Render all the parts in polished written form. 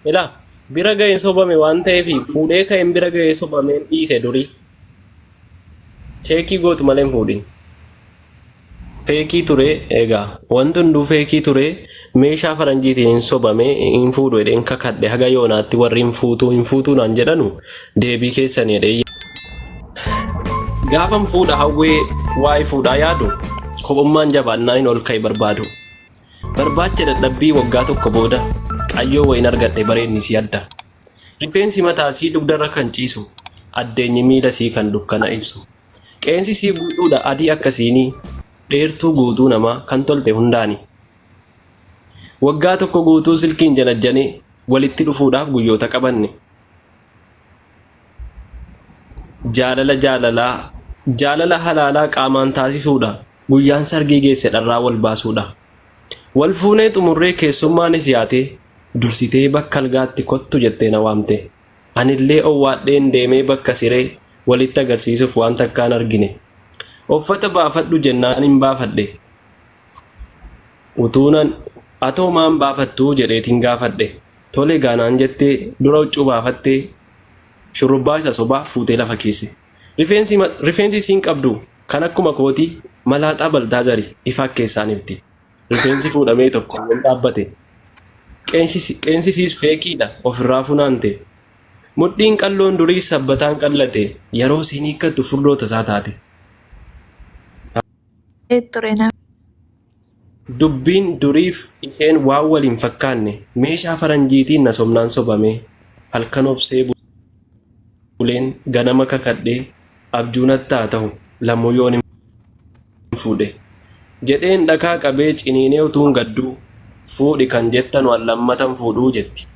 Ilaa bira ga'een sobame waan ta'eef fuudhee ka'een bira ga'ee sobameen dhiise durii. Cheekii gootu malee hin fuudhin. Feekii ture egaa wanti hunduu feekii ture meeshaa faranjiitiin hin sobame hin fuudhu jedheen kakadhe haga yoonaatti warri hin fuutuu hin fuutuu naan jedhanu deebii keessan jedhee gaafan fuudha hawwee waa'ee fuudhaa yaadu kophummaan jabaannaan hin ol ka'e barbaadu. Barbaacha dadhabbii waggaa tokko booda qayyoo wayin argadhe bareenni sii adda. Rifeensi mataa sii dugdarra kan ciisu addeenyi miila sii kan dukkana ibsu. Qeensi sii guutuudha adii akka siinii dheertuu guutuu namaa kan tolte hundaani. Waggaa tokko guutuu silkiin janajjanee walitti dhufuudhaaf guyyoota qabanne. Jaalala jaalalaa jaalala halaalaa qaamaan taasisuudha. Guyyaan sargii geesse dharraa wal baasuudha. Wal fuunee xumurree keessummaanis yaatee dursitee bakka algaatti kottu jettee na waamte. Anillee owwaadheen deemee bakka siree walitti agarsiisuuf waan takkaan argine. Uffata baafadhu jennaanin baafadhe. Utuunan atoo maan baafattuu jedheetin gaafadhe. Tole gaa naan jettee dura huccuu baafattee shurrubbaa isa sobaa fuutee lafa keesse. Rifeensi rifeensi isiin qabdu kan akkuma kootii malaaxaa baltaazari ifaa keessaan ifti. Rifeensi fuudhamee tokko dhaabbate. Qeensi isiis feekiidha ofirraa funaante. Mudhiin qalloon durii sabbataan qallate yeroo isiin hiikkattu furdoo tasaa taate. Ture nama. Dubbiin duriif isheen waan wal hin fakkaanne meeshaa faranjiitiin na sobnaan sobamee halkan obsee buleen ganama kakadhee abjuu natti haa tahu lamuu yoon hin fuudhe jedheen dhakaa qabee ciniinee utuun gadduu fuudhi kan jettanu an lammata hin fuudhuu jetti.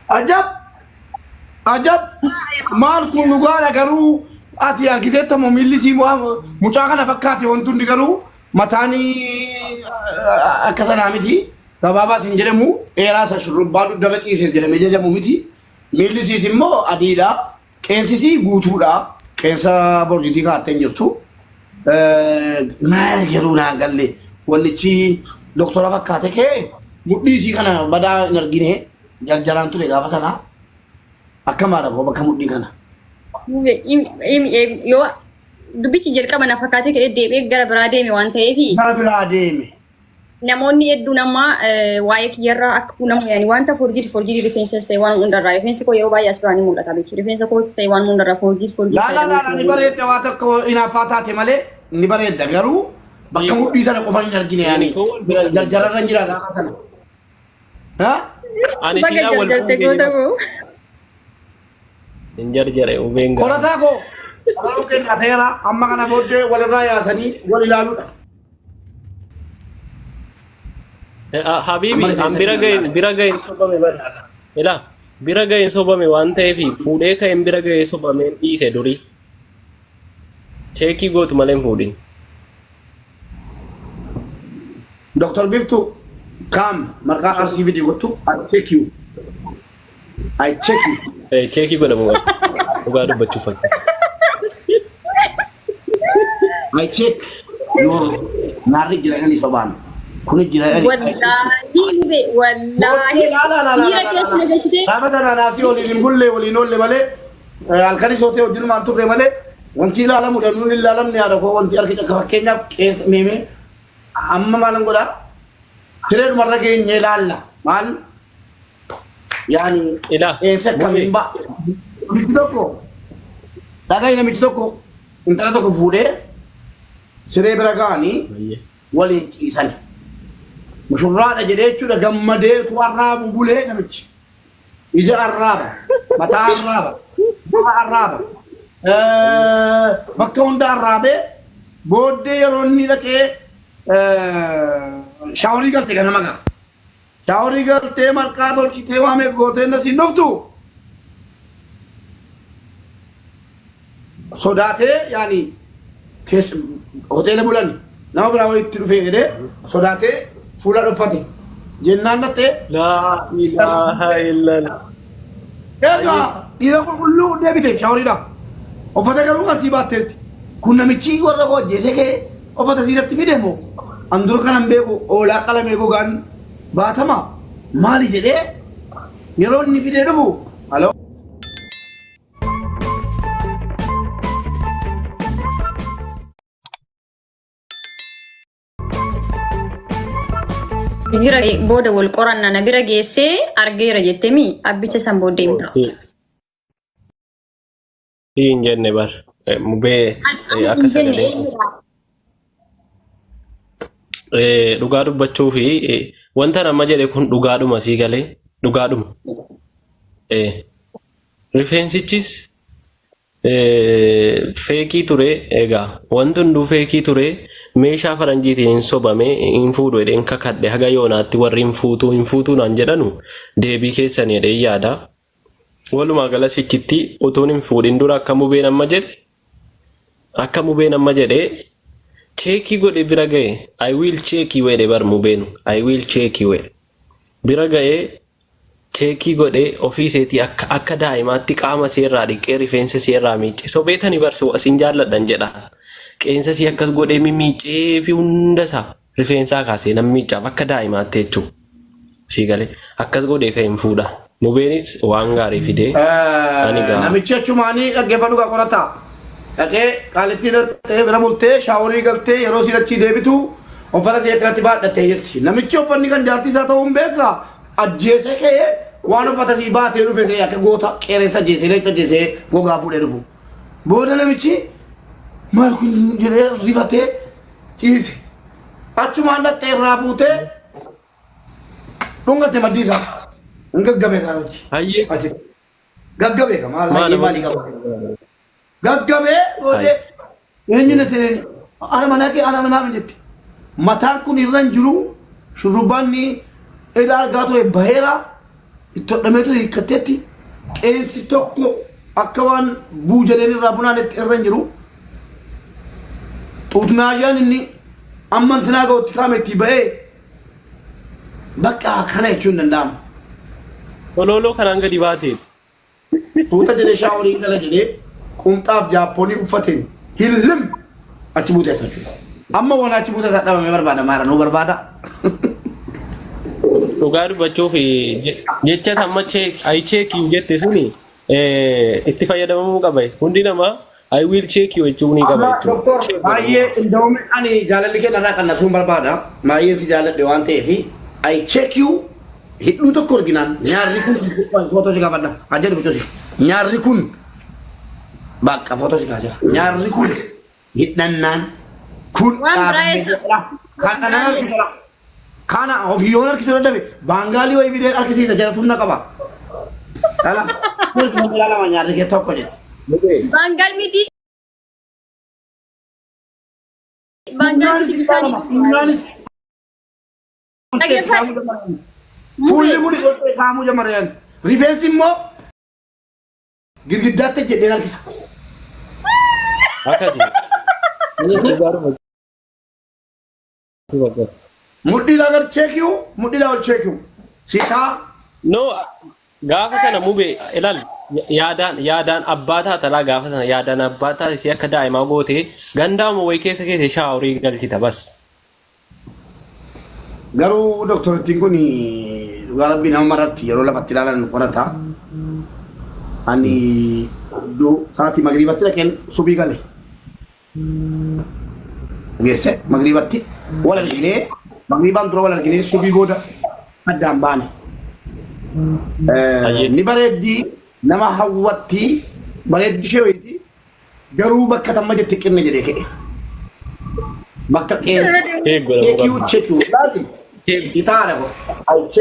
Ajab! Ajab! Maal kun dhugaadha garuu ati argiteetta moo miilli sii waan mucaa kana fakkaate wanti hundi garuu mataan akka sanaa miti gabaabaa sin jedhamu dheeraa isa shurrubbaa dugdarra ciise jedhamee jajamu miti miilli siis immoo adiidha qeensi sii guutuudha qeensa borjitii kaa'attee hin jirtu maal garuu naa galle wannichi doktora fakkaate kee mudhii isii kana badaa hin argine Jarjaraan ture gaafa sana. Akkam haadha koo bakka mudhii kana. Yoo dubbichi jalqaba na fakkaatee ka'ee deebi'ee gara biraa deeme waan ta'eef Gara biraa deeme. namoonni hedduun amma waa'ee kiyyarraa akka nama yaani wanta forjiiti forjiiti rifeensas ta'e waan hundarraa rifeensi koo yeroo baay'ee as biraa ni mul'ata beeki rifeensa kootis ta'e waan hundarraa forjiiti forjiiti Laa laa laa laa, ni bareedda waa tokko hinaaffaa taate malee ni bareedda garuu bakka mudhii sana qofa hin argine yaani jarjararra hin jira gaafa sana. Ha? Ani Baga siidhaan wal jarjarte fuudhee goota koo. hin jarjare ubeen gaara. Qorataa koo qoratuu kennaa ta'eera amma kana booddee walirraa yaasanii wal ilaaluudha. Habiibi Amma an rifeensa bira keenya ga'een ilaala. bira ga'een sobame bara. Ilaa bira ga'een sobame waan ta'eef fuudhee ka'een bira ga'ee sobameen dhiise durii. Cheekii gootu malee hin fuudhin. Dr. Biftu, come, marqaa arsii fidii kottu, I check you. I check you. Cheekii godhamu qaba. Dhugaa dubbachuuf fakkaata. I check your naarri jira jedhanii sobaan. Kuni jira jedhanii. Wallaahi mube wallaahi miira keessa na galchitee Gaafa sana naasii waliin hin bulle waliin oolle malee halkanis hootee wajjinumaan turre malee wanti ilaalamu danuun ilaalamne haadha koo wanti argite akka fakkeenyaaf qeensa meemee Amma maalan godhaa? Sireedhumarra geenyee laalla. Maal? Yaani Ilaa, eessa akkamiin ba'a? Namichi tokko dhagahi namichi tokko intala tokko fuudhee siree bira ga'anii waliin ciisan. Mushurraadha jedhee jechuudha gammadee utuu arraabu bulee namichi. Ija arraaba, mataa arraaba, gurra arraaba, bakka hunda arraabee booddee yeroo inni dhaqee shaaworii galte ganama ga'a. Shaaworii galtee marqaa tolchitee waamee gootee na siin dhuftu sodaatee yaani keessa hoteela bulan nama biraa wayitti dhufee jedhee sodaatee fuula dhokfate jennaan dhattee Laa ilaaha illallah. egaa dhiira qulqulluu deebite shaaworiidha. Uffata garuu kan sii baatteerti. Kun namichi warra koo ajjeese kee uffata siirratti fide moo? An dura kanan beeku oolaa qalamee gogaan baatama. Maali jedhee yeroo inni fidee dhufu aloo. Bira booda wal qoranna na bira geessee argeera jettemi abbicha san booddee himta. Si hin jenne bar. Mubee Ani akka hin jenne sagalee. eenyudha? Dhugaa dubbachuu fi wanta nama jedhe kun dhugaadhuma sii galee dhugaadhuma. Rifeensichis fake ture. Egaa wanti hunduu fake ture. Meeshaa faranjiitiin hin sobame. Hin fuudhu jedheen kakadhe. Haga yoonaatti warri hin fuutuu hin fuutuu naan jedhanu deebii keessan jedhee yaada. Walumaa gala sichitti utuun hin fuudhin dura akka mubeen amma jedhe check godhe bira ga'e. "I will check you" jedhe bar mubeenu. "I will check you" jedhe bira ga'e. Check godhe ofii isheetii akka daa'imaatti qaama seerraa dhiqee, rifeensa seerraa miicce. Sobeetani barsu asin jaalladhan jedha. Qeensa sii akkas godhee mimiicee fi hunda isaa rifeensaa kaasee nan miiccaaf akka daa'imaatti jechuudha. Sii galee akkas godhee kan hin fuudha. Mubeenis waan gaarii fidee. Ani gaa. Namichi achumaanii dhaggeeffadhu gaa qorataa. Dhaqee qaalittii dhaqxee bira bultee shower galtee yeroo siin achii deebitu uffata ishee akkanatti baadhattee jirti. Namichi uffanni kan jaartii isaa ta'uu hin beekaa. Ajjeesee ka'ee waan uffata sii baatee dhufe ta'e akka goota qeerransa ajjeesee leenca ajjeesee gogaa fuudhee dhufu. Booda namichi maal kun jedhee rifatee ciise. Achumaan dhaqxee irraa fuutee dhungate maddii isaa. Hin gaggabe kan hojii. Hayyee. Achi gaggabee ka maal Maal hayyee maalii qaba? Gaggabee booddee eenyu na tireen ana manaa kee ana manaa jetti. Mataan kun irra hin jiru, shurrubbaan ni ila argaa ture baheera itti hodhamee ture hiikkatteetti, qeensi tokko akka waan buujaleen irraa funaanetti irra hin jiru. Xuutnaayaan inni amma intinaa ga'utti kaame itti ba'ee bakka kana jechuun hin danda'amu. Tolooloo kanaan gadi baate. Tuuta jedhee shower gala jedhee qumxaaf jaappoonii uffateen hillim achi buutee jechuudha. Amma waan achi buutee isaa dhabamee barbaada maara nuu barbaada. Dhugaa dubbachuuf jecha amma check "I check you" jette suni itti fayyadamamuu qaba. Hundi namaa "I will check you" jechuu ni qaba Amma jechuudha. doktor baay'ee inda'uun ani jaalalli kee narraa qannasuun barbaada. Baay'ee si jaaladhe waan ta'eef I check you hidhuu tokko arginaan nyaarri kun footoo si gaafadha. Ajjati bichosi. Nyaarri kun bakka footoo si kaasera. Nyaarri kun hidhannaan kun Waan biraa eessa? Kana nan harkisa. Kana ofii yoon harkisuu dadhabe baangaalii wayii fideen harkisiisa jala humna qaba. Dhala. Kunis lama nyaarri kee tokko jedhe. Baangaal miti. Baangaal miti bishaan. Funyaanis Dhaggeeffadhu. Fuulli Mubee. kunis ol ta'e kaa'amuu jalqaban. Rifeensi immoo girgiddaatti jedheen harkisa. Akkasi. Dhugaa dubbachuu Mudhiidhaa gad check you, mudhiidhaa ol check you. Sitaa. No, gaafa sana mubee ilaal, yaadaan abbaa taatalaa gaafa sana yaadaan abbaa taasisee akka daa'imaa gootee gandaama wayii keessa keessa shower galchita bas. Garuu doktorittiin kun dhugaa rabbii nama mararti yeroo lafatti ilaalan qorata. Ani iddoo sa'aatii magriibatti dhaqeen subii gale. Geesse magriibatti wal arginee, magriibaan dura wal arginee subii booda addaan baane. Ayyee. Ni bareeddi, nama hawwatti, bareeddi ishee wayiiti, garuu bakka tamma jetti qinne jedhee ka'e. Bakka qeensa. Check godhamuu Check you qaba. Check you laati. Itaadha ko.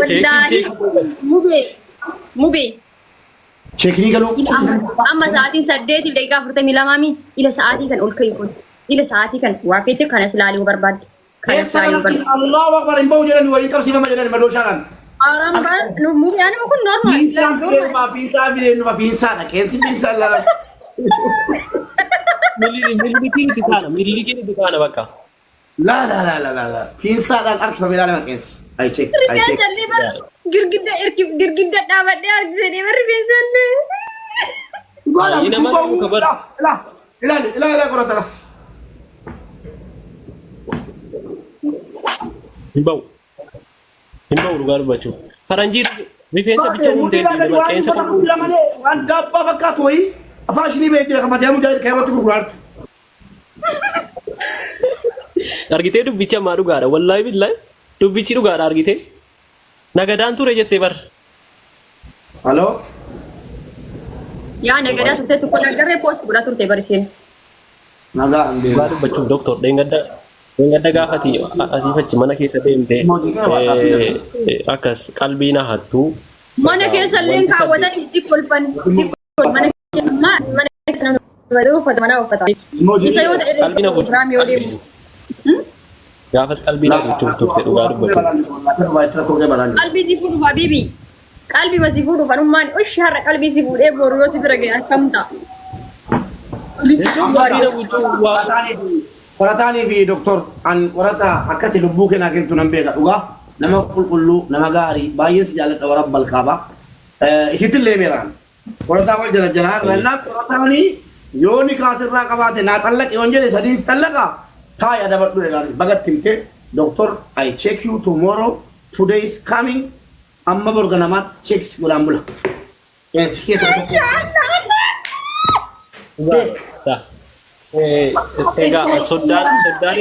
Wallaahi mubee mubee. Check galuu. Ila amma sa'aatiin 8:42 mi ila sa'aatii kan ol ka'i kun ila sa'aatii kan waa feete kanas ilaaluu barbaadde kanas Eessa ilaaluu kanatti barbaadde. Allahu akbar hin bahu jedhani wayii qabsiifama jedhani madooshaadhaan. Haaraan bar nu mubee anuma kun normal. Piinsaan fideenuma, piinsaa fideenuma, piinsaadha qeensi piinsaan lala. Miliilikiin itti kaana, miliilikiin itti kaana bakka. La la la la la la piinsaadhaan harkifamee ilaalama qeensi. I check, I check. Rifeensa illee bar girgidda irki girgidda dhaabadhee argisanii bar rifeensa illee. Dhugaadha Baay'ee bituu nama bahuu. dhuka bar. Ilaa ilaali ilaa ilaa qorata la. Hin bahu. Hin bahu dhugaa dubbachuu. Faranjii rifeensa bicha uumtee Mudhiidhaa gadi deemte waan qeensa uffata gurgura malee waan daabbaa fakkaatu wayii afaan ishinii ba'ee jira kan Fatiyaa Mujaahid kan irratti gurguraa jirtu. Argitee dubbichi ammaa dhugaadha. Wallaahi billaahi dubbichi dhugaadha argitee. Nagadaan ture jettee bar. Haloo. Yaa nagadaa turte tokko nagarree poost godhaa turte bar isheen. Nagaa hin Dhugaa beeku. dubbachuuf doktor dheengadda dheengadda gaafati asiif achi mana keessa deemte akkas qalbii na hattuu. Mana keessa illee kaawwatan si kolfan si kolfan mana keessa mana keessa namni uffata uffata mana uffata. Isa yoo ta'e Qalbii na illee biraam yoo deemu. Gaafat qalbii na gochuuf turte dhugaa dubbachuuf. Qalbii si fuudhuuf habiibi. Qalbii ma si fuudhuuf anummaan ushi har'a qalbii si fuudhee boru yoo si bira ga'e akkam ta'a? Jechuun qalbii na gochuuf waa Qorataanii fi doktor an qorata akkati lubbuu kennaa kennitu nan beeka dhugaa nama qulqulluu nama gaarii baay'een si jaalladha warra balkaabaa isitti illee meeraan qorataa wal jala jalaa rannaa qorataanii yoo ni kaasirraa qabaate naa xallaqi yoon jedhe sadiin si xallaqa taa'i adabadhu jedhaan bagatti himte doktor I check you tomorrow today is coming amma borga namaatti checks godhaan bula. Qeensi kee tokko tokko. Egaa soddaan soddaan